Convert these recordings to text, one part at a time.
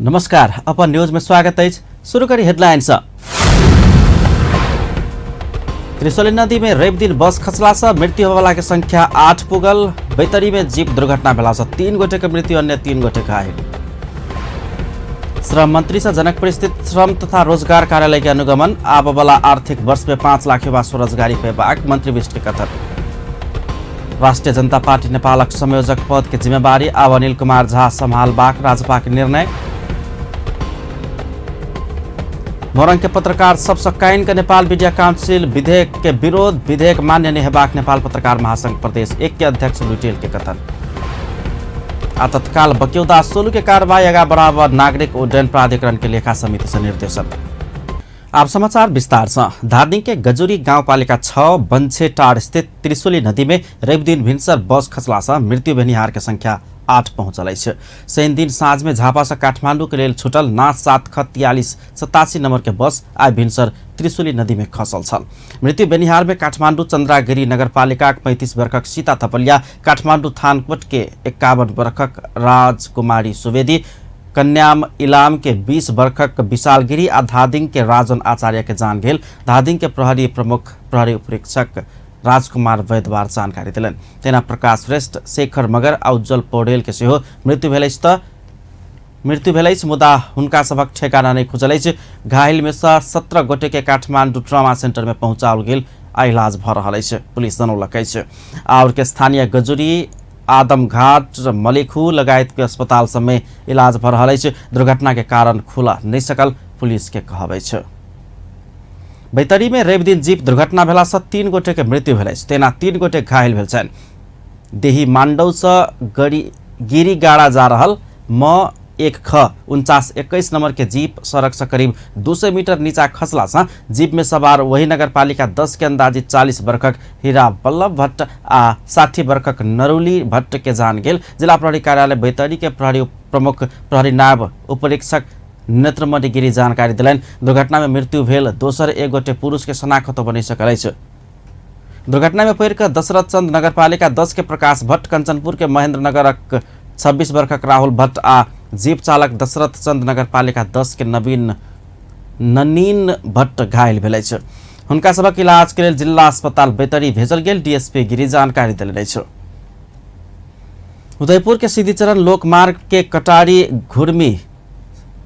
नमस्कार, अपन न्यूज में स्वागत अछि। शुरू करी हेडलाइन से। त्रिशूली नदी में रवि दिन बस खसला से मृत्यु होबला के संख्या 8 पुगल। बैतडी में जीप दुर्घटना भेला से 3 गोटे के मृत्यु, अन्य 3 गोटे घायल। श्रम मंत्री से जनकपुर स्थित श्रम तथा रोजगार कार्यालय के अनुगमन। आबवाला आर्थिक वर्ष में 5 लाख युवा स्वरोजगारी पेबाक मंत्री विष्ट के कथन। राष्ट्रिय जनता पार्टी नेपालक संयोजक पद के जिम्मेवारी आब अनिल कुमार झा सम्हालबाक राजपा के निर्णय। मोरंग के पत्रकार सबसे काइन के नेपाल मीडिया काउंसिल विधेयक के विरोध, विधेयक मान्य नहीं हेबाक नेपाल पत्रकार महासंघ प्रदेश 1 के अध्यक्ष लुटेल के कथन। आ तत्काल बक्यौदा शुल्क के कार्रवाई आगा बढ़ाव नागरिक उड्डयन प्राधिकरण के लेखा समिति से निर्देशन। आप समाचार विस्तार से। धादिङ के गजुरी गाउँपालिका 6 बन्छेटार स्थित त्रिशूली नदी में रवि दिन भिन्सर बस खसला से मृत्यु भेनिहार के संख्या 8 पहुँचल अछि। शनि दिन साँझ में झापा से काठमांडू के लेल छुटल ना 7 ख 43 87 नंबर के बस आइ भिन्सर त्रिशूली नदी में खसल छल। मृत्यु भेनिहार में काठमांडू चंद्रागिरी नगरपालिका 35 वर्षक सीता थपलिया, काठमांडू थानकोट के 51 वर्षक राजकुमारी सुवेदी, कन्याम इलाम के 20 वर्षक विशाल गिरी आ धादिङ के राजन आचार्य के जान गेल। धादिङ के प्रहरी प्रमुख प्रहरी उपरीक्षक राजकुमार वैद्यवार जानकारी दिलनि। तेना प्रकाश श्रेष्ठ, शेखर मगर आ उज्जवल पौडेल के सेहो मृत्यु भेल अछि, मुदा हुनका सभक ठेकाना नहि खुजल अछि। घायल में सँ 17 गोटे के काठमांडू ट्रामा सेंटर में पहुंचाओल गेल आ इलाज भऽ रहल अछि, पुलिस जनौलक अछि। आओर के स्थानीय गजुरी, आदमघाट, मलेखू लगायत के अस्पताल सब में इलाज भऽ रहल अछि। दुर्घटना के कारण खुला नहि सकल पुलिस के कहब अछि। बैतडी में रवि दिन जीप दुर्घटना भेला से 3 गोटे के मृत्यु भेल अछि, तेना 3 गोटे घायल भेल छनि। देही मांडव से गिरीगाड़ा जा रहल म 1 ख 49 21 नंबर के जीप सड़क से करीब 200 मीटर नीचा खसला से जीप में सवार वही नगरपालिका 10 के अंदाजी 40 वर्षक हीरा बल्लभ भट्ट आ 60 वर्षक नरुली भट्ट के जान गेल। जिला प्रहरी कार्यालय बैतडी के प्रहरी प्रमुख प्रहरी नायब उपरीक्षक नेत्रमणि गिरी जानकारी दिलनि। दुर्घटना में मृत्यु भेल दोसर एक गोटे पुरुष के शनाखत बनि सकल अछि। दुर्घटना में पड़ि कऽ दशरथ चंद नगरपालिका 10 के प्रकाश भट्ट, कंचनपुर के महेंद्र नगरक 26 वर्षक राहुल भट्ट आ जीप चालक दशरथ चंद नगरपालिका 10 के नवीन ननीन भट्ट घायल भेल अछि। हुनका सभक इलाज के लेल जिला अस्पताल बैतडी भेजल गेल डीएसपी गिरी जानकारी देलनि अछि। उदयपुर के सीधीचरण लोकमार्ग के कटारी घुर्मी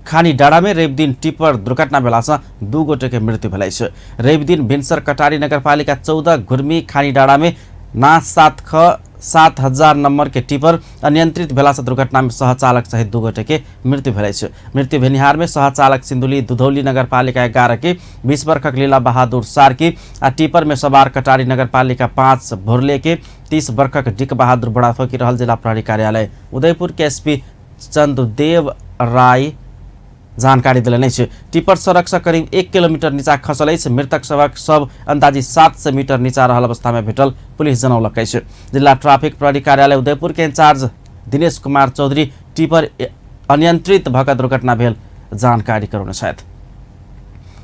खानी डाँडा में रवि दिन टिपर दुर्घटना भेला से 2 गोटे के मृत्यु भेल अछि। रवि दिन भिनसर कटारी नगरपालिका 14 घुर्मी खानी डाँडा में ना 7 ख 7000 नंबर के टिपर अनियंत्रित भेला से दुर्घटना में सहचालक सहित 2 गोटे के मृत्यु भेल अछि। मृत्यु भेनिहार में सहचालक सिंधुली दुधौली नगरपालिका 11 के 20 वर्षक लीला बहादुर सार्की आ टिपर में सवार कटारी नगरपालिका 5 भोरले के 30 वर्षक डिक बहादुर बड़ाथोकी रहल जिला प्रहरी कार्यालय उदयपुर के एसपी चंद्रदेव राय जानकारी दिलनि अछि। टिपर सड़क से करीब 1 किलोमीटर नीचा खसल अछि। मृतक सभक सब अंदाजी 700 मीटर नीचा रहल अवस्था में भेटल पुलिस जनौलक अछि। जिला ट्रैफिक प्रहरी कार्यालय उदयपुर के इंचार्ज दिनेश कुमार चौधरी टिपर अनियंत्रित भऽ कऽ दुर्घटना भेल जानकारी करौने छथि।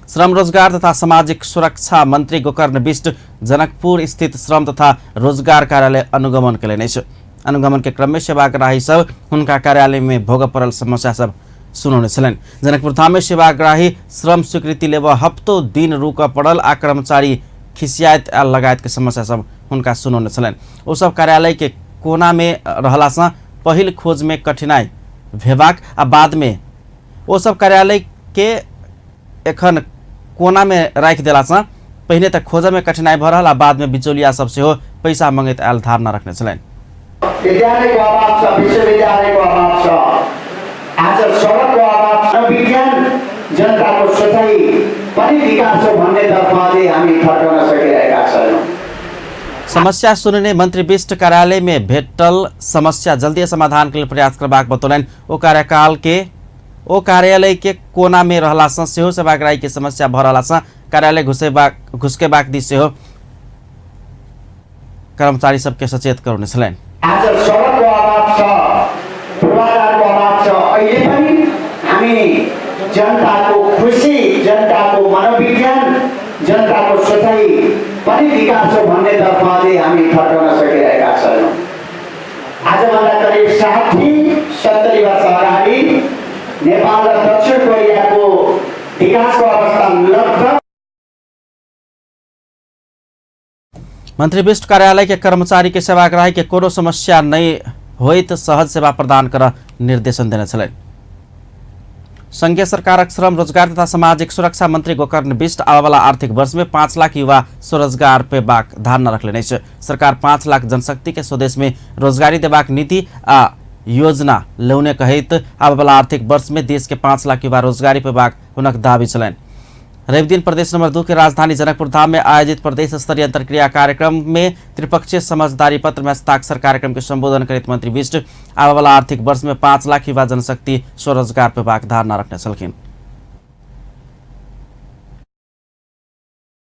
श्रम रोजगार तथा सामाजिक सुरक्षा मंत्री गोकर्ण विष्ट जनकपुर स्थित श्रम तथा रोजगार कार्यालय अनुगमन कयलनि अछि। अनुगमन के क्रम में सेवाग्राही सब हुनका कार्यालय में भोग पड़ल समस्या सब सुनौने छलनि। जनकपुर धाम में सेवाग्राही श्रम स्वीकृति लेबऽ हफ्तों दिन रुकऽ पड़ल आ कर्मचारी खिसियाइत आ लगायत के समस्या सब हुनका सुनौने छलनि। ओ सब कार्यालय के कोना में रहला से पहिल खोज में कठिनाई भेबाक आ बाद में ओ सब कार्यालय के एखन कोना में राखि देला से पहिने तऽ खोजऽ में कठिनाई भऽ रहल आ बाद में बिचौलिया सब सेहो पैसा मंगैत आयल धारणा रखने छलनि। विद्यालयको अभाव छ, विश्वविद्यालयको अभाव छ, आज सडकको अभाव छ, विज्ञान जनताको सोचाइ पनि विकास हो भन्नेतर्फ अझै हामी फर्कन सकिरहेका छैनौँ। समस्या सुनने मंत्री विष्ट कार्यालय में भेटल समस्या जल्दी समाधान के लेल प्रयास करबाक बतौलनि। ओ कार्यालय के कोना में रहला सँ सेहो सेवाग्राही के समस्या भऽ रहला सँ कार्यालय घुसकेबाक दिस सेहो कर्मचारी सबके सचेत करौने छलनि। आज सडकको अभाव छ, पूर्वाधारको अभाव छ, अहिले पनि हामी जनताको खुसी, जनताको मनोविज्ञान, जनताको सोचाइ पनि विकास हो भन्नेतर्फ अझै हामी फर्कन सकिरहेका छैनौँ। आजभन्दा करिब 60-70 वर्ष अगाडि नेपाल मंत्री विष्ट कार्यालय के कर्मचारी के सेवाग्राही के कोनो समस्या नहीं होइत सहज सेवा प्रदान कर निर्देशन देने छलनि। संघीय सरकारक श्रम रोजगार तथा सामाजिक सुरक्षा मंत्री गोकर्ण विष्ट आबयवला आर्थिक वर्ष में 5 लाख युवा स्वरोजगार पेबाक धारणा रखलनि अछि। सरकार 5 लाख जनशक्ति के स्वदेश में रोजगारी देबाक नीति आ योजना लौने कहैत आबयवला आर्थिक वर्ष में देश के 5 लाख युवा रोजगारी पेबाक हुनक दावी छलनि। रविदिन प्रदेश नंबर 2 के राजधानी जनकपुर धाम में आयोजित प्रदेश स्तरीय अंतर्क्रिया कार्यक्रम में त्रिपक्षीय समझदारी पत्र में हस्ताक्षर कार्यक्रम के संबोधन करैत मंत्री विष्ट आबयवला आर्थिक वर्ष में 5 लाख युवा जनशक्ति स्वरोजगार पेबाक धारणा रखने छलखिन।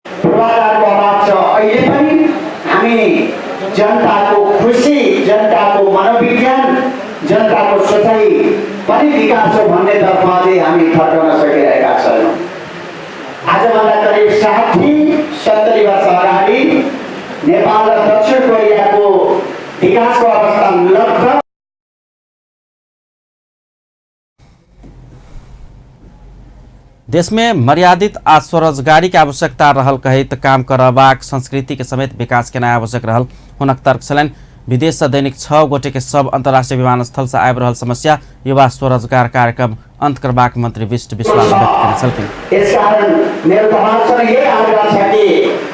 पूर्वाधारको अभाव छ। अहिले पनि हामी जनताको खुसी, जनताको मनोविज्ञान, जनताको सोचाइ पनि विकास हो भन्नेतर्फ अझै हामी फर्काउन सकिरहेका छैनौँ। आजभन्दा करिब 60-70 वर्ष अगाडि नेपाल र दक्षिण कोरियाको विकासको अवस्था लगभग देश में मर्यादित आ स्वरोजगारी के आवश्यकता रहल कहैत काम करबाक संस्कृति के समेत विकास केनाइ आवश्यक रहल हुनक तर्क छलनि। विदेश से दैनिक 6 गोटे के सब अंतर्राष्ट्रीय विमानस्थल से आबि रहल समस्या युवा स्वरोजगार कार्यक्रम अंत करबाक मंत्री विष्ट विश्वास व्यक्त केने छलखिन। यसकारण मेरो तपाईहरुसँग यही आग्रह छ कि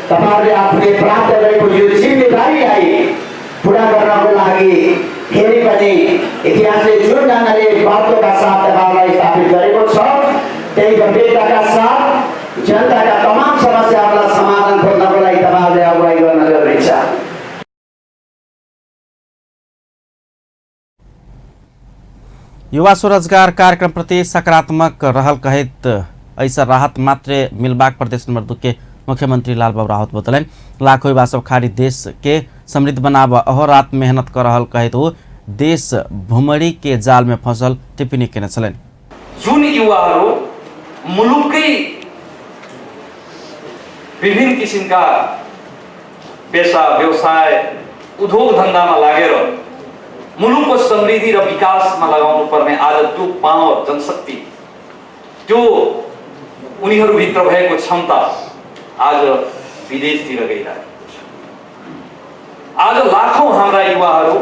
तपाईहरुले आफूले प्राप्त गरेको यो जिम्मेदारीलाई पुरा गर्नको लागि फेरि पनि इतिहासले जुन ढङ्गले महत्त्वका साथ तपाईहरुलाई स्थापित गरेको छ त्यही गम्भीरताका साथ जनताका तमाम समस्याहरूलाई समाधान खोज्नको लागि तपाईहरुले अगुवाई गर्न जरुरी छ। युवा स्वरोजगार कार्यक्रम प्रति सकारात्मक रहल कहैत ऐसा राहत मात्रे मिलबाक प्रदेश नंबर 2 के मुख्यमंत्री लालबाबू राउत बतौलनि। लाखों युवा सब खाड़ी देश के समृद्ध बनाब अहोरात मेहनत कर रहल कहैत ओ देश भूमड़ी के जाल में फंसल टिप्पणी केने छलनि। जुन युवाहरू मुलुकै विभिन्न किसिमका पेसा व्यवसाय उद्योग धन्दामा लागेर मुलुकको समृद्धि र विकासमा लगाउनु पर्ने आज त्यो पावर जनशक्ति त्यो उनीहरूभित्र भएको क्षमता आज विदेशतिर गइरहेको छ। आज लाखौं हाम्रा युवाहरू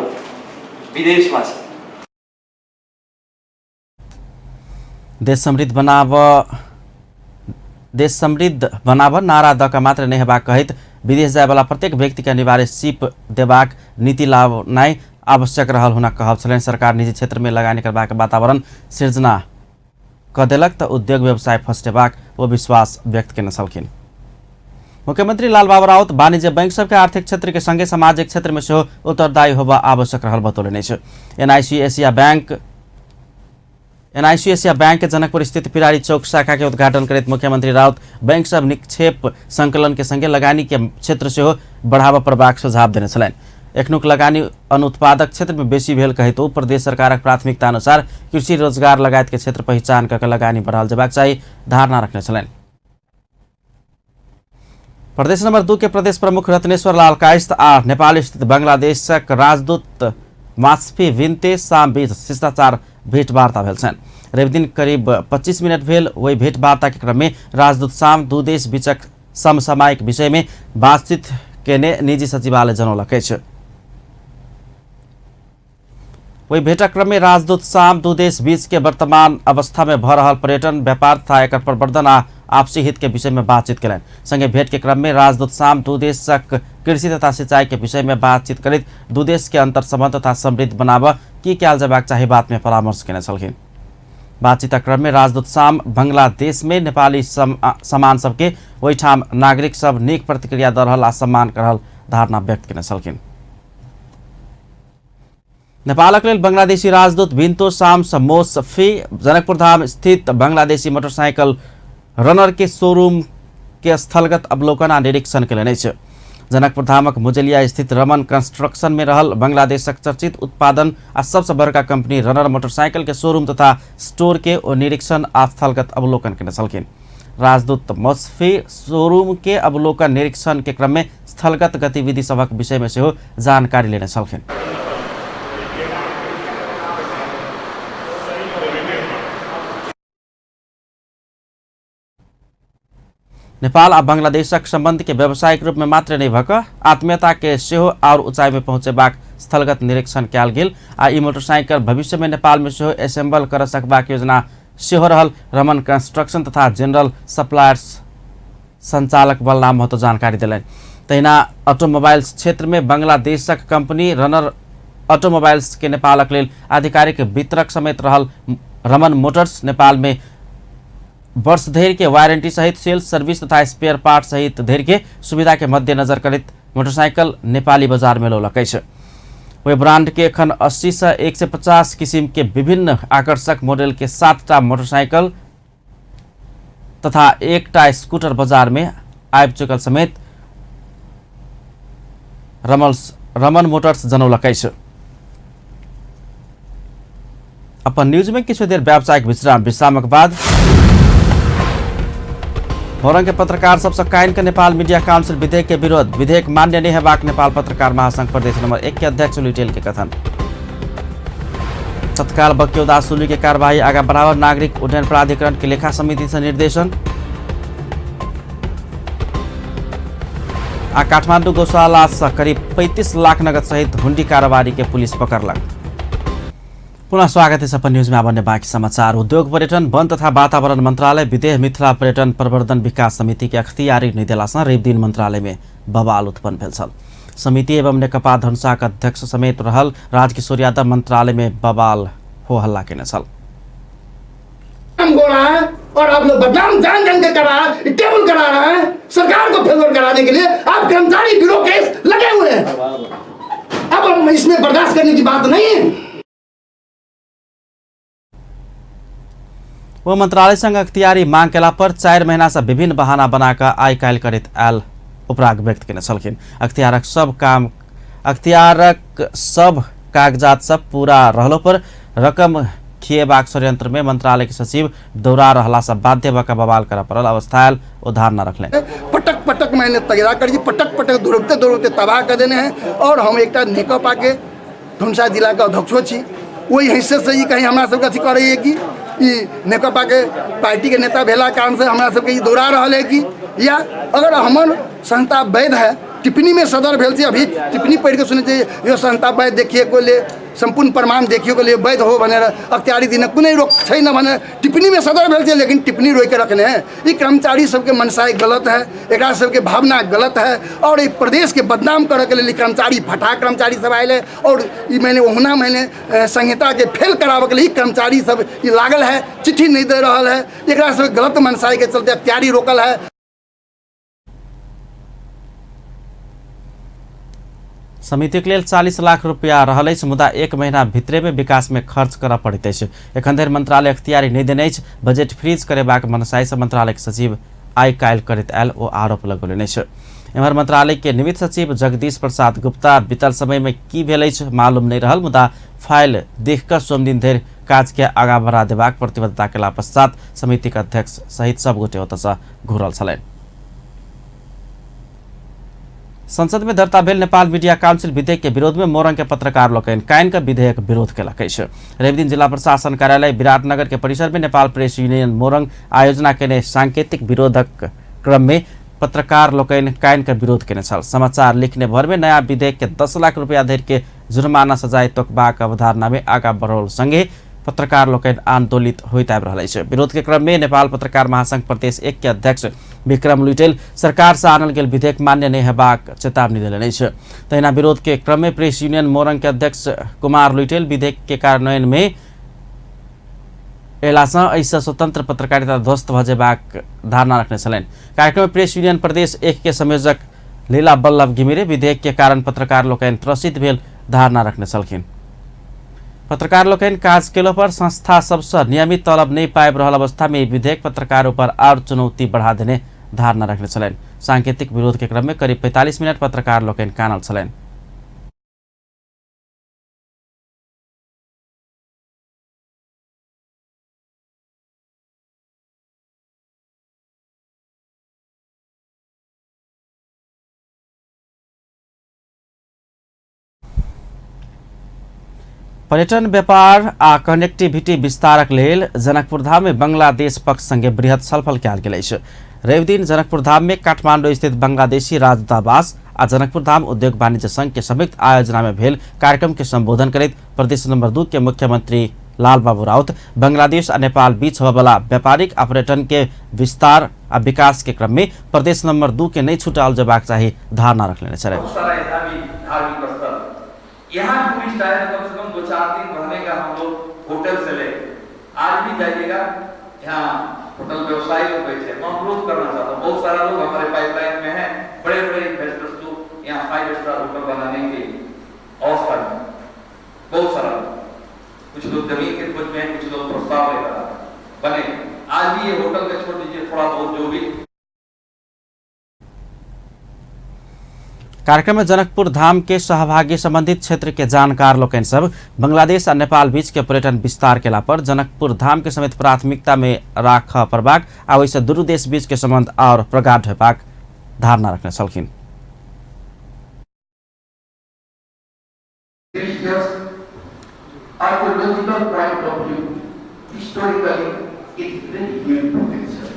विदेशमा छन्। देश समृद्ध बनाब नारा दका मात्र नहि हेबाक कहैत विदेश जायवला प्रत्येक व्यक्ति के अनिवार्य सिप देबाक नीति लाबनाइ आवश्यक रहल हुनक कहब छलनि। सरकार निजी क्षेत्र में लगानी करबाक वातावरण सिर्जना क देलक त उद्योग व्यवसाय फस्टेबाक ओ विश्वास व्यक्त केने छलखिन। मुख्यमंत्री लालबाबू राउत वाणिज्य बैंक सबके आर्थिक क्षेत्र के संगे सामाजिक क्षेत्र में सेहो उत्तरदायी होबा आवश्यक रहल बतौलनि अछि। एनआईसी एशिया बैंक के जनकपुर स्थित पिरारी चौक शाखा के उद्घाटन करैत मुख्यमंत्री राउत बैंक सब निक्षेप संकलन के संगे लगानी के क्षेत्र सेहो बढ़ावा पड़बाक सुझाव देने छलनि। एखनुक लगानी अनुत्पादक क्षेत्र में बेसी भेल कहैत ओ प्रदेश सरकारक प्राथमिकता अनुसार कृषि रोजगार लगायत के क्षेत्र पहिचान कऽ लगानी बढ़ाओल जेबाक चाही धारणा रखने छलनि। प्रदेश नंबर 2 के प्रदेश प्रमुख रत्नेश्वर लाल कायस्थ आ नेपाल स्थित बांग्लादेशक राजदूत मासफी विन्ते साम बीच शिष्टाचार भेंटवार्ता भेल छनि। रविदिन करीब 25 मिनट भेल वही भेंटवार्ता के क्रम में राजदूत साम दू देश बीचक समसामयिक विषय में बातचीत केने निजी सचिवालय जनौलक अछि। वही भेंटक क्रम में राजदूत साम दू देश बीच के वर्तमान अवस्था में भ रहल पर्यटन व्यापार तथा एकर प्रवर्धन आ आपसी हित के विषय में बातचीत केलनि। संगे भेंट के क्रम में राजदूत साम दू देशक कृषि तथा सिंचाई के विषय में बातचीत करैत दू देश के अंतर संबंध तथा समृद्ध बनाब की कयल जेबाक चाही बात में परामर्श केने छलखिन। बातचीतक क्रम में राजदूत साम बांग्लादेश में नेपाली सामान सबके ओहिठाम नागरिक सब नीक प्रतिक्रिया द रहल आ सम्मान कर रहल धारणा व्यक्त केने छलखिन। नेपालक लेल बांग्लादेशी राजदूत बिन्तो साम मोसफी जनकपुर धाम स्थित बांग्लादेशी मोटरसाइकिल रनर के शोरूम के स्थलगत अवलोकन आ निरीक्षण केलनि अछि। जनकपुर धामक मुजलिया स्थित रमन कंस्ट्रक्शन में रहल बांग्लादेशक चर्चित उत्पादन आ सबसँ बड़का कंपनी रनर मोटरसाइकिल के शोरूम तथा स्टोर के ओ निरीक्षण आ स्थलगत अवलोकन केने छलखिन। राजदूत मोसफी शोरूम के अवलोकन निरीक्षण के क्रम में स्थलगत गतिविधि सभक विषय में सेहो जानकारी लेने छलखिन। नेपाल आ बांग्लादेशक संबंध के व्यावसायिक रूप में मात्र नहि भऽ कऽ आत्मीयता के सेहो आओर ऊंचाई में पहुंचेबाक स्थलगत निरीक्षण कयल गेल आ ई मोटरसाइकिल भविष्य में नेपाल में सेहो असेंबल कर सकबाक योजना सेहो रहल रमन कंस्ट्रक्शन तथा जनरल सप्लायर्स संचालक बलराम महतो जानकारी देलनि। तहिना ऑटोमोबाइल्स क्षेत्र में बांग्लादेशक कंपनी रनर ऑटोमोबाइल्स के नेपालक लेल आधिकारिक वितरक समेत रहल रमन मोटर्स नेपाल में वर्ष धरि के वारंटी सहित सेल्स सर्विस तथा स्पेयर पार्ट सहित धरि के सुविधा के मद्देनजर करैत मोटरसाइकिल नेपाली बाजार में लौलक अछि। ओहि ब्रांड के एखन 80 से 150 किसिम के विभिन्न आकर्षक मॉडल के 7टा मोटरसाइकिल तथा 1टा स्कूटर बाजार में आबि चुकल समेत रमन मोटर्स जनौलक अछि। अपन न्यूज में किछु देर व्यावसायिक विश्राम, विश्रामक बाद मोरंग के पत्रकार सबसँ काइन के नेपाल मीडिया काउंसिल विधेयक के विरोध, विधेयक मान्य नहीं हेबाक नेपाल पत्रकार महासंघ प्रदेश नंबर 1 के अध्यक्ष लुटेल के कथन। तत्काल बक्यौदा वसूली के कार्यवाही आगा बढ़ाव, नागरिक उड्डयन प्राधिकरण के लेखा समिति से निर्देशन। आ काठमांडू गौशाला से करीब 35 लाख नगद सहित हुंडी कारोबारी के पुलिस पकड़लक। पुनः स्वागत है अपन न्यूज में। आबने बाकी समाचार। उद्योग पर्यटन वन तथा वातावरण मंत्रालय विदेह मिथिला पर्यटन प्रवर्धन विकास समिति के अख्तियारी नहि देला सँ रवि दिन मंत्रालय में बवाल उत्पन्न भेल छल। समिति एवं नेकपा धनुषाक अध्यक्ष समेत रहल राजकिशोर यादव मंत्रालय में बवाल हो हल्ला केने छल। हो रहा है और आप लोग बदनाम जान जान के करा रहा है, टेबल करा रहा है, सरकार को फेवर कराने के लिए आप कर्मचारी ब्यूरोक्रेट्स लगे हुए हैं। अब हम इसमें बर्दाश्त करने की बात नहीं है। वो मंत्रालय संग अख्तियारी मांग केला पर 4 महीना से विभिन्न बहाना बनाकर आइ काल्हि करैत आयल उपराग व्यक्त केने छलखिन। अख्तियारक सब कागजात सब पूरा रहलो पर रकम खिएबाक षड्यंत्र में मंत्रालय के सचिव दौड़ा रहला से बाध्य भऽ कऽ बवाल करऽ पड़ल अवस्था आयल ओ धारणा रखलनि। पटक पटक मैंने तगड़ा कर दी, पटक पटक दौड़ते दौड़ते तबाह कर देने हैं। और हम एक नेकपा के धनुषा जिला के अध्यक्षो छी, ओहि हैसियत से ई कहीं हमरा सबके अथी करैए कि ई नेकपा के पार्टी के नेता भेला कारण से हमरा सबके ई दौड़ा रहल है कि, या अगर हमर संस्था वैध है, टिप्पणी में सदर भेल छी, अभी टिप्पणी पढ़ि के सुनै छियै यो संस्था वैध देखिए को ले सम्पूर्ण प्रमाण देखियो के लिए वैध हो भनेर अख्तियारी दिन कुनै रोक छैन भनेर टिप्पणी में सदर भेल छै, लेकिन टिप्पणी रोकि के रखने है। ई कर्मचारी सबके मनसाय गलत है, एकरा सबके भावना गलत है और ई प्रदेश के बदनाम करे के लेल कर्मचारी फटा कर्मचारी सब आयल है और ई मैंने ओहुना मैंने संहिता के फेल कराबे के लिए कर्मचारी सब ई लागल है, चिट्ठी नहीं दे रहल है, एकरा सब गलत मनसाय के चलते अख्तियारी रोकल है। समितिक लेल 40 लाख रुपया रहल अछि, मुदा 1 महीना भितरे में विकास में खर्च करऽ पड़ैत अछि। एखन धरि मंत्रालय अख्तियारी नहि देने अछि। बजट फ्रीज करेबाक मनसाय से मंत्रालय के सचिव आइ काल्हि करैत आयल ओ आरोप लगौलनि अछि। एम्हर मंत्रालय के निमित्त सचिव जगदीश प्रसाद गुप्ता बीतल समय में की भेल अछि मालूम नहि रहल, मुदा फाइल देख कऽ सोमदिन धरि काज के आगाँ बढ़ा देबाक प्रतिबद्धता केला पश्चात समितिक अध्यक्ष सहित सब गोटे ओतऽ घुरल छलनि। संसद में दर्ता भेल नेपाल मीडिया काउंसिल विधेयक के विरोध में मोरंग के पत्रकार लोकनि काइन के विधेयक विरोध केलक अछि। रविदिन जिला प्रशासन कार्यालय विराटनगर के परिसर में नेपाल प्रेस यूनियन मोरंग आयोजना केने सांकेतिक विरोधक क्रम में पत्रकार लोकनि काइन के विरोध केने छल। समाचार लिखने भर में नया विधेयक के 10 लाख रुपया धरि के जुर्माना सजाय तोकबाक अवधारणा में आगा बढ़ौल संगे पत्रकार लोकनि आंदोलित होइत आबि रहल अछि। विरोध के क्रम में नेपाल पत्रकार महासंघ प्रदेश 1 के अध्यक्ष विक्रम लुटेल सरकार से आनल गेल विधेयक मान्य नहि हेबाक चेतावनी देलनि अछि। तहिना विरोध के क्रम में प्रेस यूनियन मोरंग के अध्यक्ष कुमार लुटेल विधेयक के कार्यान्वयन में एलासँ एहिसँ स्वतंत्र पत्रकारिता ध्वस्त भऽ जेबाक धारणा रखने छलनि। कार्यक्रम में प्रेस यूनियन प्रदेश 1 के संयोजक लीला बल्लभ घिमिरे विधेयक के कारण पत्रकार लोकनि त्रसित भेल धारणा रखने छलखिन। पत्रकार लोकनि काज केलो पर संस्था सबसँ नियमित तलब नहि पाबि रहल अवस्था में विधेयक पत्रकार पर आर चुनौती बढ़ा देने धारणा रखने छलनि। सांकेतिक विरोध के क्रम में करीब 45 मिनट पत्रकार लोकनि कानल छलनि। पर्यटन व्यापार आ कनेक्टिविटी विस्तारक लेल जनकपुर धाम में बांग्लादेश पक्ष संगे बृहत छलफल कयल गेल अछि। रविदिन जनकपुर धाम में काठमाडौँ स्थित बांग्लादेशी राजदूतावास आ जनकपुर धाम उद्योग वाणिज्य संघ के संयुक्त आयोजना में भेल कार्यक्रम के संबोधन करैत प्रदेश नंबर 2 के मुख्यमंत्री लालबाबू राउत बांग्लादेश आ नेपाल बीच होबयवला व्यापारिक आ पर्यटन के विस्तार आ विकास के क्रम में प्रदेश नंबर 2 के नहीं छुटाओल जेबाक चाही धारणा रखने छलै। धार्मिक स्थल यहाँ टूरिस्ट आए तो कम से कम 2-4 दिन रहने का हम लोग होटल से ले आज भी जाइएगा, यहाँ होटल व्यवसायी लोग बैठे हैं। मैं अनुरोध करना चाहता हूँ, बहुत सारा लोग हमारे पाइपलाइन में है, बड़े बड़े इन्वेस्टर्स लोग यहाँ 5 स्टार होटल बनाने के अवस्था में, बहुत सारा लोग, कुछ लोग जमीन के खोज में हैं, कुछ लोग प्रस्ताव लेकर आए बने। आज भी ये होटल का छोड़ दीजिए, थोड़ा बहुत जो भी कार्यक्रम में जनकपुर धाम के सहभागी संबंधित क्षेत्र के जानकार लोकनि सब बांग्लादेश आ नेपाल बीच के पर्यटन विस्तार केला पर जनकपुर धाम के समेत प्राथमिकता में राख पड़बाक आ ओहिसँ दुनू देश बीच के संबंध और प्रगाढ़ होबाक धारणा रखने छलखिन। Archaeological point of view, historically, it's very huge potential.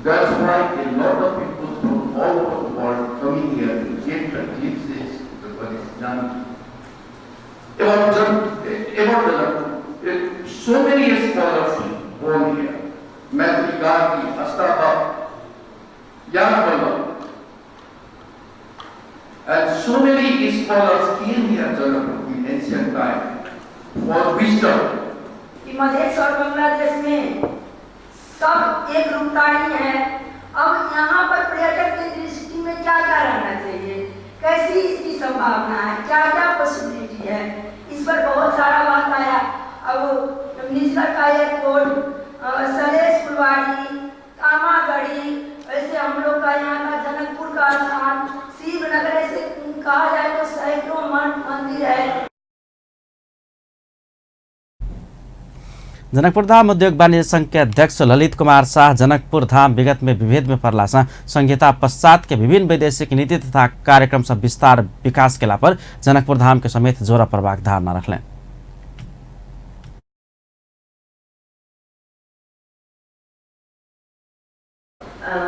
That's why a lot of people from all over the world coming here to get the glimpses of what is done. About the so many scholars born here. Maitri Gargi, Astaba, Yanabala, and so many scholars came here Janakpur in ancient time for wisdom. कि मधेश और बांग्लादेश में सब एक रूपता ही है। अब यहाँ पर पर्यटक की दृष्टि में क्या क्या रहना चाहिए, कैसी इसकी संभावना है, क्या क्या पॉसिबिलिटी है, इस पर बहुत सारा बात आया। अब निजगढ़ का एयरपोर्ट, सलेश फुलवाड़ी, कामागढ़ी, ऐसे हम लोग का यहाँ का जनकपुर का स्थान, शिवनगर, ऐसे कहा जाए तो सैकड़ों मंदिर है। जनकपुर धाम उद्योग वाणिज्य संघ के अध्यक्ष ललित कुमार शाह जनकपुर धाम विगत में विभेद में पड़ला से संहिता पश्चात के विभिन्न वैदेशिक नीति तथा कार्यक्रम सब विस्तार विकास केला पर जनकपुर धाम के समेत जोड़ा पड़बाक धारणा रखलें।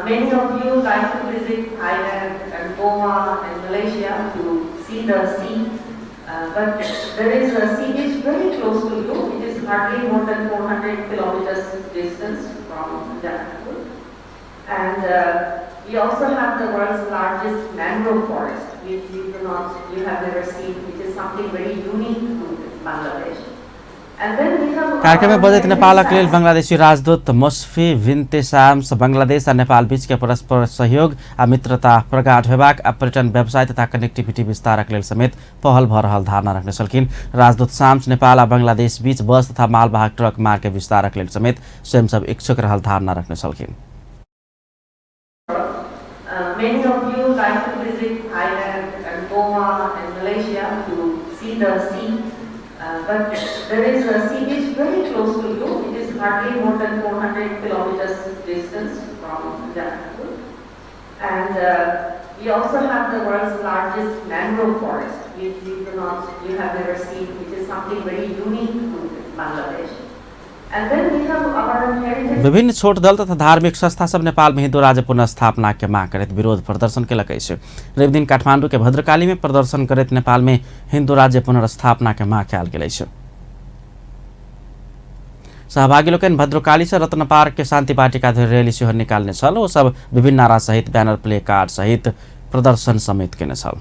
Many of you like to visit Thailand and Goa and Malaysia to see the sea, but there is a sea beach very close to you. It is hardly more than 400 kilometers distance from Janakpur. And we also have the world's largest mangrove forest, which you have never seen, which is something very unique to Bangladesh. कार्यक्रम में बजैत नेपालक लेल बांग्लादेशी राजदूत मुस्फी बिनते शाम्स बांग्लादेश आ नेपाल बीच के परस्पर सहयोग आ मित्रता प्रगाढ़ होबाक आ पर्यटन व्यवसाय तथा कनेक्टिविटी विस्तारक लेल समेत पहल भ रहल धारणा रखने छलखिन। राजदूत शाम्स नेपाल आ बांग्लादेश बीच बस तथा मालवाहक ट्रक मार्ग के विस्तारक लेल समेत स्वयं सब इच्छुक रहल धारणा रखने छलखिन। Many of you like to visit Thailand and Goa and Malaysia to see the sea. But there is a sea beach very close to you. It is hardly more than 400 kilometers distance from Janakpur. And we also have the world's largest mangrove forest, which you have never seen, which is something very unique to Bangladesh. And then we have our heritage. विभिन्न छोट दल तथा धार्मिक संस्था सब नेपाल में हिन्दू राज्य पुनर्स्थापना के मांग करैत विरोध प्रदर्शन केलक अछि। रविदिन काठमांडू के भद्रकाली में प्रदर्शन करैत नेपाल में हिन्दू राज्य पुनर्स्थापना के मांग कयल गेल अछि। सहभागी लोकनि भद्रकाली से रत्न पार्क के शान्ति वाटिका धरि रैली सेहो निकालने छल। ओ सब विभिन्न नारा सहित बैनर प्ले कार्ड सहित प्रदर्शन समेत केने छल।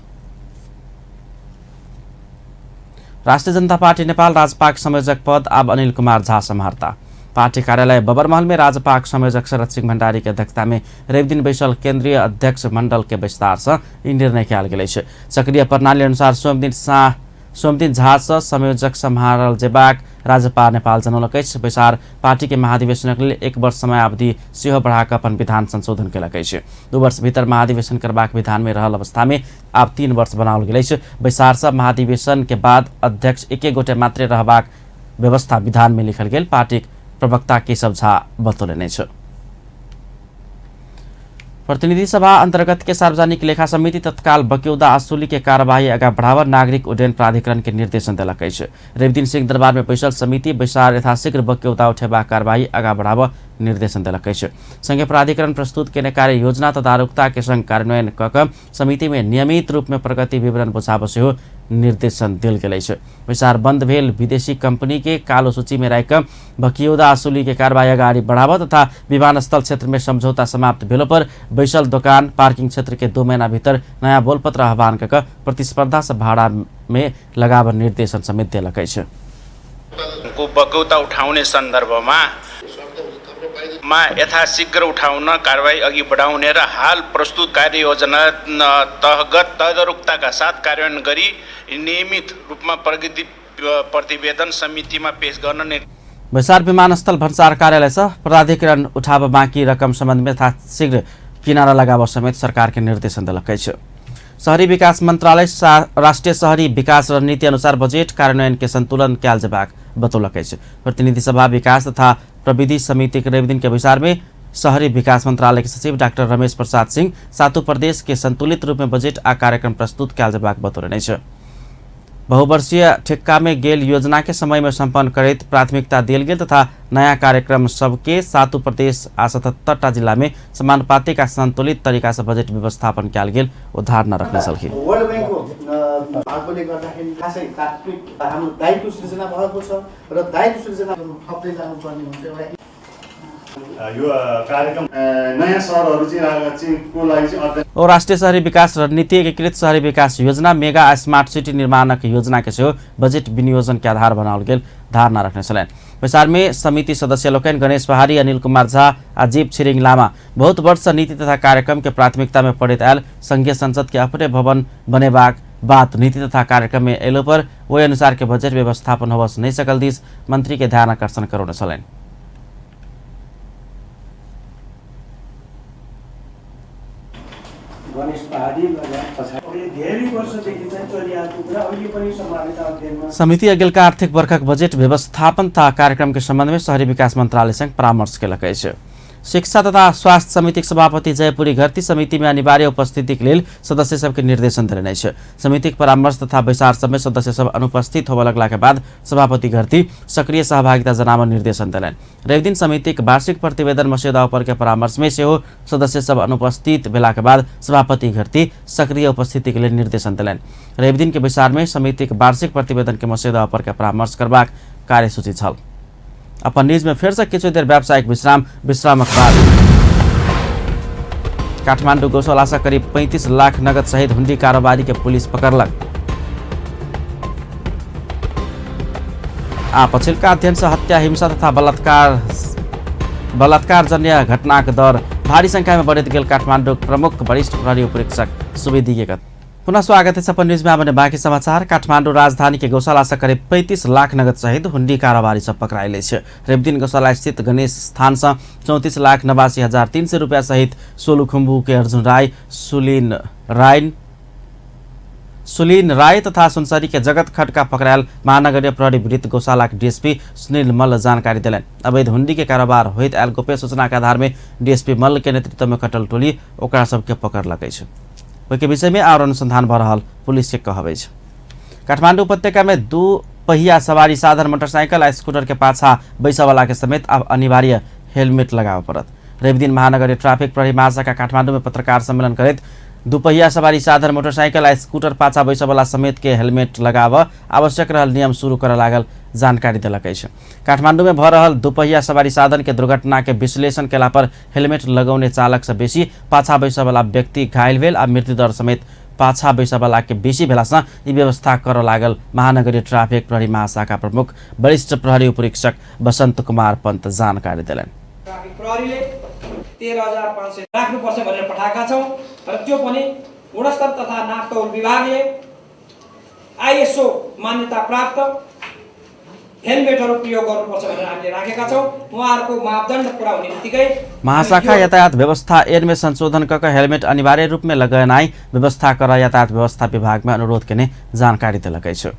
राष्ट्रिय जनता पार्टी नेपाल राजपाक संयोजक पद आब अनिल कुमार झा सम्हारता। पार्टी कार्यालय बबरमहल में राजपाक संयोजक शरद सिंह भण्डारी के अध्यक्षता में रविदिन बैसल केंद्रीय अध्यक्ष मंडल के बैसार से ई निर्णय कयल गेल अछि। सक्रिय प्रणाली अनुसार सोमदिन झा से संयोजक सम्हारल जेबाक राजपा नेपाल जनौलक अछि। बैसार पार्टी के महाधिवेशनक लेल 1 वर्ष समयावधि सेहो बढ़ाकऽ अपन विधान संशोधन केलक अछि। 2 वर्ष भीतर महाधिवेशन करबाक विधान में रहल अवस्था में आब 3 वर्ष बनाओल गेल अछि। बैसार से महाधिवेशन के बाद अध्यक्ष एके गोटे मात्रे रहबाक व्यवस्था विधान में लिखल गेल पार्टीक प्रवक्ता केशव झा बतौलनि अछि। प्रतिनिधि सभा अंतर्गत के सार्वजनिक लेखा समिति तत्काल बक्यौदा असुली के कार्यवाही आगा बढ़ाव नागरिक उड्डयन प्राधिकरण के निर्देशन देलक अछि। रविदिन सिंह दरबार में बैसल समिति बैसार यथाशीघ्र बक्यौदा उठेबाक कार्यवाही आगा बढ़ाव निर्देशन देलक अछि। संघीय प्राधिकरण प्रस्तुत केने कार्य योजना तदारुकता के संग कार्यान्वयन क क समिति में नियमित रूप में प्रगति विवरण बुझाब सेहो निर्देशन देल गेल अछि। बैसार बंद भेल विदेशी कंपनी के कालो सूची में राखि बकियौदा असुली के कार्रवाई अगाडि बढ़ाव तथा विमानस्थल क्षेत्र में समझौता समाप्त भेलो पर बैसल दोकान पार्किंग क्षेत्र के 2 महीना भीतर नयाँ बोलपत्र आह्वान क प्रतिस्पर्धा से भाड़ा में लगाव निर्देशन समेत देलक अछि। बकौता उठाउने सन्दर्भमा मा यथाशीघ्र उठाउन कारवाही अघि बढाउने र हाल प्रस्तुत कार्ययोजना तहगत तदारुकताका साथ कार्यान्वयन गरी नियमित रूपमा प्रगति प्रतिवेदन समितिमा पेश गर्न। बैसार विमानस्थल भन्सार कार्यालय से प्राधिकरण उठाव बाँकी रकम सम्बन्ध में यथाशीघ्र किनारा लगाव समेत सरकार के निर्देशन देलक अछि। शहरी विकास मंत्रालय राष्ट्रिय शहरी विकास रणनीति अनुसार बजेट कार्यान्वयन के संतुलन कयल जेबाक बतौलक अछि। प्रतिनिधि सभा विकास तथा प्रविधि समिति के रवि दिन के बैसार में शहरी विकास मंत्रालय के सचिव डाक्टर रमेश प्रसाद सिंह सातों प्रदेश के संतुलित रूप में बजेट आ कार्यक्रम प्रस्तुत कयल जेबाक बतौलनि अछि। बहुवर्षीय ठेक्का में गेल योजना के समय में सम्पन्न करैत प्राथमिकता देल गेल तथा नया कार्यक्रम सबके सातों प्रदेश आ 77 जिला में समानुपातिक आ संतुलित तरीका से बजेट व्यवस्थापन कयल गेल ओ धारणा रखने छलखिन। वर्ल्ड बैंकको भागले गर्दाखेरि खासै तात्विक हाम्रो दायित्व सृजना भएको छ र दायित्व सृजना थप्दै जानुपर्ने हुन्छ। एउटा यो कार्यक्रम नयाँ शहरहरू चाहिँ को लागि चाहिँ ओ राष्ट्रिय शहरी विकास रणनीति एकीकृत शहरी विकास योजना मेगा स्मार्ट सिटी निर्माणक योजना के सेहो बजेट विनियोजन के आधार बनाओल गेल धारणा रखने छलनि। बैसार में समिति सदस्य लोकनि गणेश पहाड़ी, अनिल कुमार झा आ जीव छिरिङ लामा बहुत वर्ष नीति तथा कार्यक्रम के प्राथमिकता में पड़ैत आयल संघीय संसद के अपने भवन बनेबाक बात नीति तथा कार्यक्रम में अयलो पर ओहि अनुसार के बजेट व्यवस्थापन होबस नहि सकल दिस मंत्री के ध्यान आकर्षण करौने छलनि। समिति अगिलका आर्थिक वर्षक बजेट व्यवस्थापन तथा कार्यक्रम के संबंध में शहरी विकास मंत्रालय संग परामर्श केलक अछि। शिक्षा तथा स्वास्थ्य समिति के सभापति जयपुरी घरती समिति में अनिवार्य उपस्थिति के लेल सदस्य सबके निर्देशन देने अछि। समिति के परामर्श तथा बैसार सब में सदस्य सब अनुपस्थित होबय लगला के बाद सभापति घरती सक्रिय सहभागिता जनाबऽ निर्देशन देलनि। रविदिन समिति के वार्षिक प्रतिवेदन मस्यौदा ऊपर के परामर्श में सेहो सदस्य सब अनुपस्थित भेला के बाद सभापति घरती सक्रिय उपस्थिति के लेल निर्देशन देलनि। रविदिन के बैसार में समिति के वार्षिक प्रतिवेदन के मस्यौदा ऊपर के परामर्श करबाक कार्यसूची छल। अपन न्यूज में फिर से किछु देर व्यावसायिक विश्राम, विश्रामक बाद काठमांडू गौशाला से करीब 35 लाख नगद सहित हुंडी कारोबारी के पुलिस पकड़लक। आ पछिल्का अध्ययन से हत्या, हिंसा तथा बलात्कार जन्य घटनाक दर भारी संख्या में बढ़ैत गेल काठमांडू प्रमुख वरिष्ठ प्रहरी उपरीक्षक सुवेदी के कथन। पुनः स्वागत है अपन न्यूज में। आबने बाकी समाचार। काठमांडू राजधानी के गौशाला से करीब 35 लाख नगद सहित हुंडी कारोबारी सब पकड़ायल अछि। रविदिन गौशाला स्थित गणेश स्थान से 34,89,300 रुपया सहित सोलुखुम्बू के अर्जुन राय, सुलीन राय तथा सुनसरी के जगत खड्का पकड़ायल महानगरीय प्रहरी वृत्त गौशाला के डीएसपी सुनील मल्ल जानकारी देलनि। अवैध हुंडी के कारोबार होइत आयल गोप्य सूचना के आधार में डीएसपी मल्ल के नेतृत्व में खटल टोली ओकरा सबके पकड़लक अछि। ओहि के विषय में और अनुसंधान भ रहल पुलिस के कहब अछि। काठमांडू उपत्यका में 2 पहिया सवारी साधन मोटरसाइकिल आ स्कूटर के पाछा बैसवाला के समेत अब अनिवार्य हेलमेट लगाबऽ पड़त। रविदिन महानगरीय ट्रैफिक प्रहरी महाशाखा काठमांडू में पत्रकार सम्मेलन करैत दुपहिया सवारी साधन मोटरसाइकिल आ स्कूटर पाछा बैसवाला समेत के हेलमेट लगाबऽ आवश्यक रहल नियम शुरू करऽ लागल जानकारी देलक अछि। काठमांडू में भऽ रहल दुपहिया सवारी साधन के दुर्घटना के विश्लेषण केला पर हेलमेट लगौने चालक से बेसी पाछा बैसवाला व्यक्ति घायल भेल आ मृत्युदर समेत पाछा बैसवाला के बेसी भेलासँ ई व्यवस्था करऽ लागल महानगरीय ट्रैफिक प्रहरी महाशाखा प्रमुख वरिष्ठ प्रहरी उपरीक्षक बसंत कुमार पंत जानकारी देलनि। ट्राफिक प्रहरीले 13,500 राख्नुपर्छ भनेर पठाएका छौँ र त्यो पनि गुणस्तर तथा नापतौल विभागले आईएसओ मान्यता प्राप्त हेलमेटहरू प्रयोग गर्नुपर्छ भनेर हामीले राखेका छौँ। उहाँहरूको मापदण्ड पुरा हुने बित्तिकै महाशाखा यातायात व्यवस्था ऐन में संशोधन क हेलमेट अनिवार्य रूप में लगेनाइ व्यवस्था कर यातायात व्यवस्था विभाग में अनुरोध केने जानकारी देलक अछि।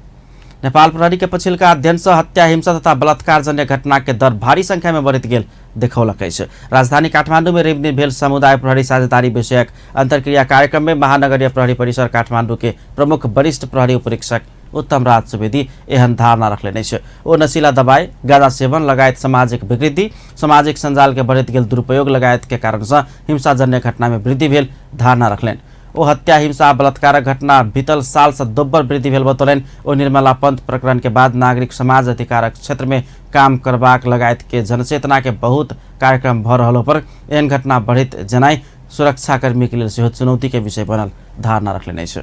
नेपाल प्रहरी के पछिल्का अध्ययन से हत्या, हिंसा तथा बलात्कार जन्य घटना के दर भारी संख्या में बढ़ैत गेल देखौलक अछि। राजधानी काठमांडू में रविदिन भेल समुदाय प्रहरी साझेदारी विषयक अंतर्क्रिया कार्यक्रम में महानगरीय प्रहरी परिसर काठमांडू के प्रमुख वरिष्ठ प्रहरी उपरीक्षक उत्तम राज सुवेदी एहन धारणा रखले अछि। ओ नशीला दवाई, गांजा सेवन लगायत सामाजिक विकृति, सामाजिक सञ्जाल के बढ़ैत गेल दुरुपयोग लगायत के कारण से हिंसाजन्य घटना में वृद्धि भेल धारणा रखलनि। ओ हत्या, हिंसा, बलात्कारक घटना बीतल साल से दोब्बर वृद्धि भेल बतौलनि। ओ निर्मला पंत प्रकरण के बाद नागरिक समाज अधिकारक क्षेत्र में काम करबाक लगायत के जनचेतना के बहुत कार्यक्रम भ रहलो पर एहन घटना बढ़ैत जनाई सुरक्षाकर्मी के लेल सेहो चुनौती के विषय बनल धारणा रखलनि अछि।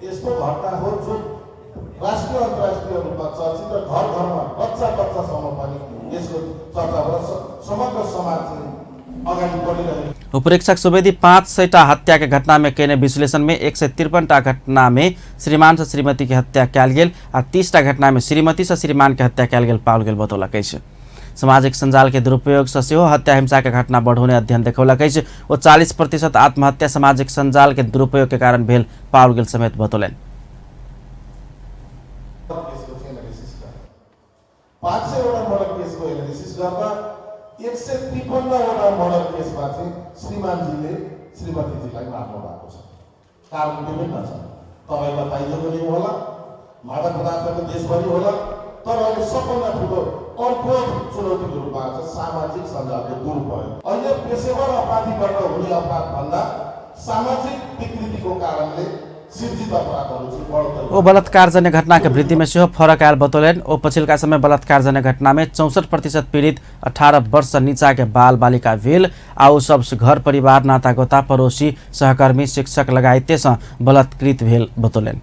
यस्तो घटना हो जो राष्ट्रिय अन्तर्राष्ट्रिय रूपमा चर्चित र घर घरमा बच्चा बच्चासम्म पनि यसको चर्चा भएर समग्र समाज चाहिँ अगाडि बढिरहेको। उपरीक्षक सुवेदी 500 टा हत्या के घटना में केने विश्लेषण में 153 टा घटना में श्रीमान से श्रीमती के हत्या कयल गेल आ 30 टा घटना में श्रीमती से श्रीमान के हत्या कयल गेल पाओल गेल बतौलक अछि। सामाजिक सञ्जाल के दुरुपयोग से सेहो हत्या हिंसा के घटना बढ़ोने अध्ययन देखौलक अछि। ओ 40% आत्महत्या सामाजिक सञ्जाल के दुरुपयोग के कारण भेल पाओल गेल समेत बतौलनि। 500वटा मर्डर केसको एनालिसिस गर्दा 153वटा मर्डर केसमा चाहिँ श्रीमानजीले श्रीमतीजीलाई मार्नु भएको छ। कारण विभिन्न छ, तपाईँलाई दाइजोको नियम होला, मादक पदार्थको देशभरि होला, तर अहिले सबभन्दा ठुलो अर्को चुनौतीको रूपमा छ सामाजिक सञ्जालको दुरुपयोग। अहिले पेसेवर अपराधीबाट हुने अपराधभन्दा सामाजिक विकृतिको कारणले सिर्जित अपराधहरू चाहिँ बढ्दै। ओ बलात्कारजन्य घटना के वृद्धि में सेहो फरक आयल बतौलनि। ओ पछिल्का समय बलात्कारजन्य घटना में 64% पीड़ित 18 वर्ष नीचा के बाल बालिका भेल आ ओ सब घर परिवार, नातागोता, पड़ोसी, सहकर्मी, शिक्षक लगायते सँ बलात्कृत भेल बतौलनि।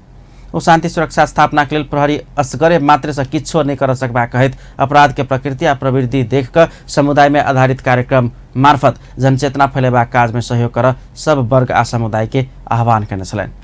ओ शान्ति सुरक्षा स्थापना के लेल प्रहरी असगरे मात्र से किच्छो नहीं कर सकबाक कहैत अपराध के प्रकृति आ प्रवृत्ति देख कऽ समुदाय में आधारित कार्यक्रम मार्फत जनचेतना फैलेबाक काज में सहयोग कर सब वर्ग आ समुदाय के आह्वान केने छलनि।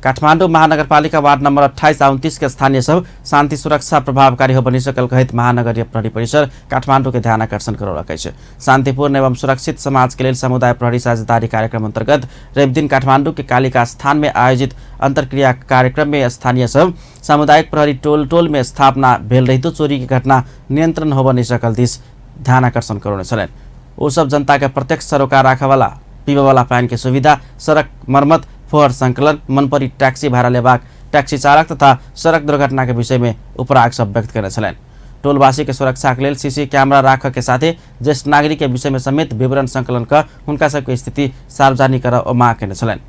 काठमाडौँ महानगरपालिका वार्ड नम्बर 28 आ 29 के स्थानीय सब शान्ति सुरक्षा प्रभावकारी हो बनि सकल कहैत महानगरीय प्रहरी परिसर काठमाडौँ के ध्यान आकर्षण करौलक अछि। शान्तिपूर्ण एवं सुरक्षित समाज के लेल समुदाय प्रहरी साझेदारी कार्यक्रम अन्तर्गत रवि दिन काठमाडौँ के कालिका स्थान में आयोजित अन्तर्क्रिया कार्यक्रम में स्थानीय सब सामुदायिक प्रहरी टोल टोल में स्थापना भेल रहितो चोरी के घटना नियन्त्रण होब नहि सकल दिस ध्यान आकर्षण करौने छलनि। ओ सब जनता के प्रत्यक्ष सरोकार राखऽवाला, पीबऽवाला पानि के सुविधा, सड़क मर्मत, फोहोर संकलन, मनपरी टैक्सी भाड़ा लेबाक टैक्सी चालक तथा सड़क दुर्घटना के विषय में उपराग सब व्यक्त करने छलनि। टोलवासी के सुरक्षा के लेल सीसी कैमरा राखऽ के साथे ज्येष्ठ नागरिक के विषय में समेत विवरण संकलन कऽ हुनका सबके स्थिति सार्वजनिक करऽ ओ माग केने छलनि।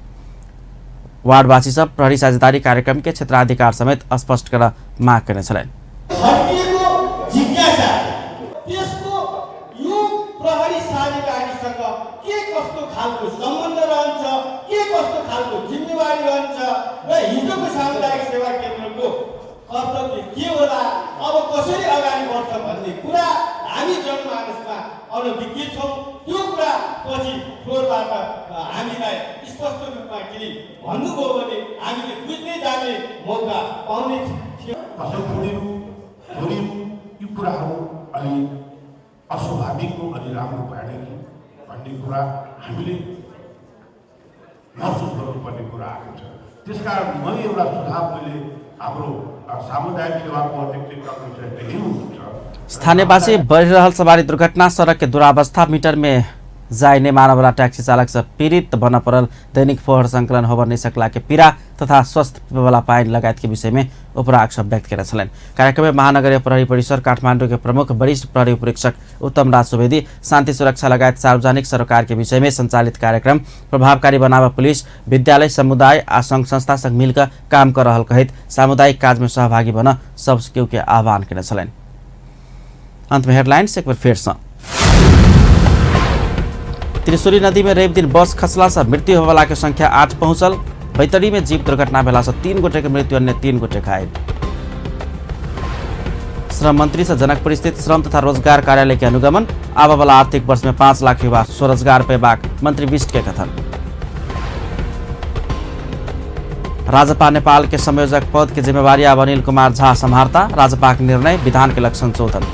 वार्डवासी सब प्रहरी साझेदारी कार्यक्रम के क्षेत्राधिकार समेत स्पष्ट करऽ माग केने छलनि। कर्तव्य के होला, अब कसरी अगाडि बढ्छ भन्ने कुरा हामी जनमानसमा अनभिज्ञ छौँ। त्यो कुरा पछि फ्लोरबाट हामीलाई स्पष्ट रूपमा केही भन्नुभयो भने हामीले बुझ्ने जाने मौका पाउने थियौँ। धुरिनु यी कुराहरू अलि अस्वाभाविक हो, अलि राम्रो भएन कि भन्ने कुरा हामीले महसुस गर्नुपर्ने कुरा आएको छ। त्यसकारण मैले एउटा सुझाव मैले हाम्रो सामुदायिक सेवाको अध्यक्ष डाक्टर यही हुनुहुन्छ। स्थानीयवासी बढ़िरहल सवारी दुर्घटना, सड़क के दुरावस्था, मीटर में जाय नहि मानवला टैक्सी चालक से पीड़ित बन पड़ल, दैनिक फोहोर संकलन होब नहि सकला के पीड़ा तथा स्वस्थ पीबऽवाला पानि लगायत के विषय में उपराग सब व्यक्त केने छलनि। कार्यक्रम में महानगरीय प्रहरी परिसर काठमाडौँ के प्रमुख वरिष्ठ प्रहरी उपरीक्षक उत्तम राज सुवेदी शान्ति सुरक्षा लगायत सार्वजनिक सरोकार के विषय में संचालित कार्यक्रम प्रभावकारी बनाव पुलिस, विद्यालय, समुदाय आ संघ संस्था संग मिलकर काम कर रहल कहैत सामुदायिक काज में सहभागी बन सब केहू के आह्वान केने छलनि। अंत में हेडलाइंस एक बेर फेर सँ। त्रिशूली नदी में रवि दिन बस खसला से मृत्यु होबला के संख्या 8 पहुंचल। बैतडी में जीप दुर्घटना भेला से 3 गोटे के मृत्यु, अन्य 3 गोटे घायल। श्रम मंत्री से जनकपुर स्थित श्रम तथा रोजगार कार्यालय के अनुगमन, आबऽवला आर्थिक वर्ष में 5 लाख युवा स्वरोजगार पेबाक मंत्री विष्ट के कथन। राजपा नेपाल के संयोजक पद के जिम्मेवारी अब अनिल कुमार झा सम्हारता, राजपा के निर्णय विधान के लक्ष्य संशोधन।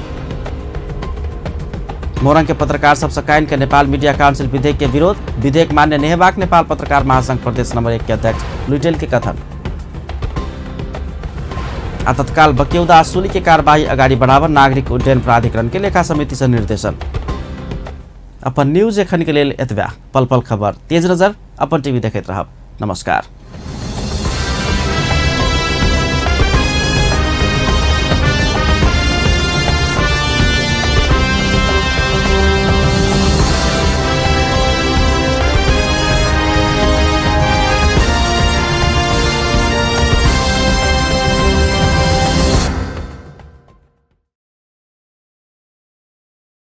मोरंग के पत्रकार सब सकाइन के नेपाल मीडिया काउंसिल विधेयक के विरोध, विधेयक मान्य नहीं हेबाक नेपाल पत्रकार महासंघ प्रदेश नंबर 1 के अध्यक्ष लुइटेल के कथन। आ तत्काल बक्यौदा असुली के कार्यवाही अगाडि बढाव नागरिक उड्डयन प्राधिकरण के लेखा समिति से निर्देशन। अपन न्यूज एखन के लेल एतबा। पल पल खबर तेज नजर अपन टीवी देखैत रहब। नमस्कार।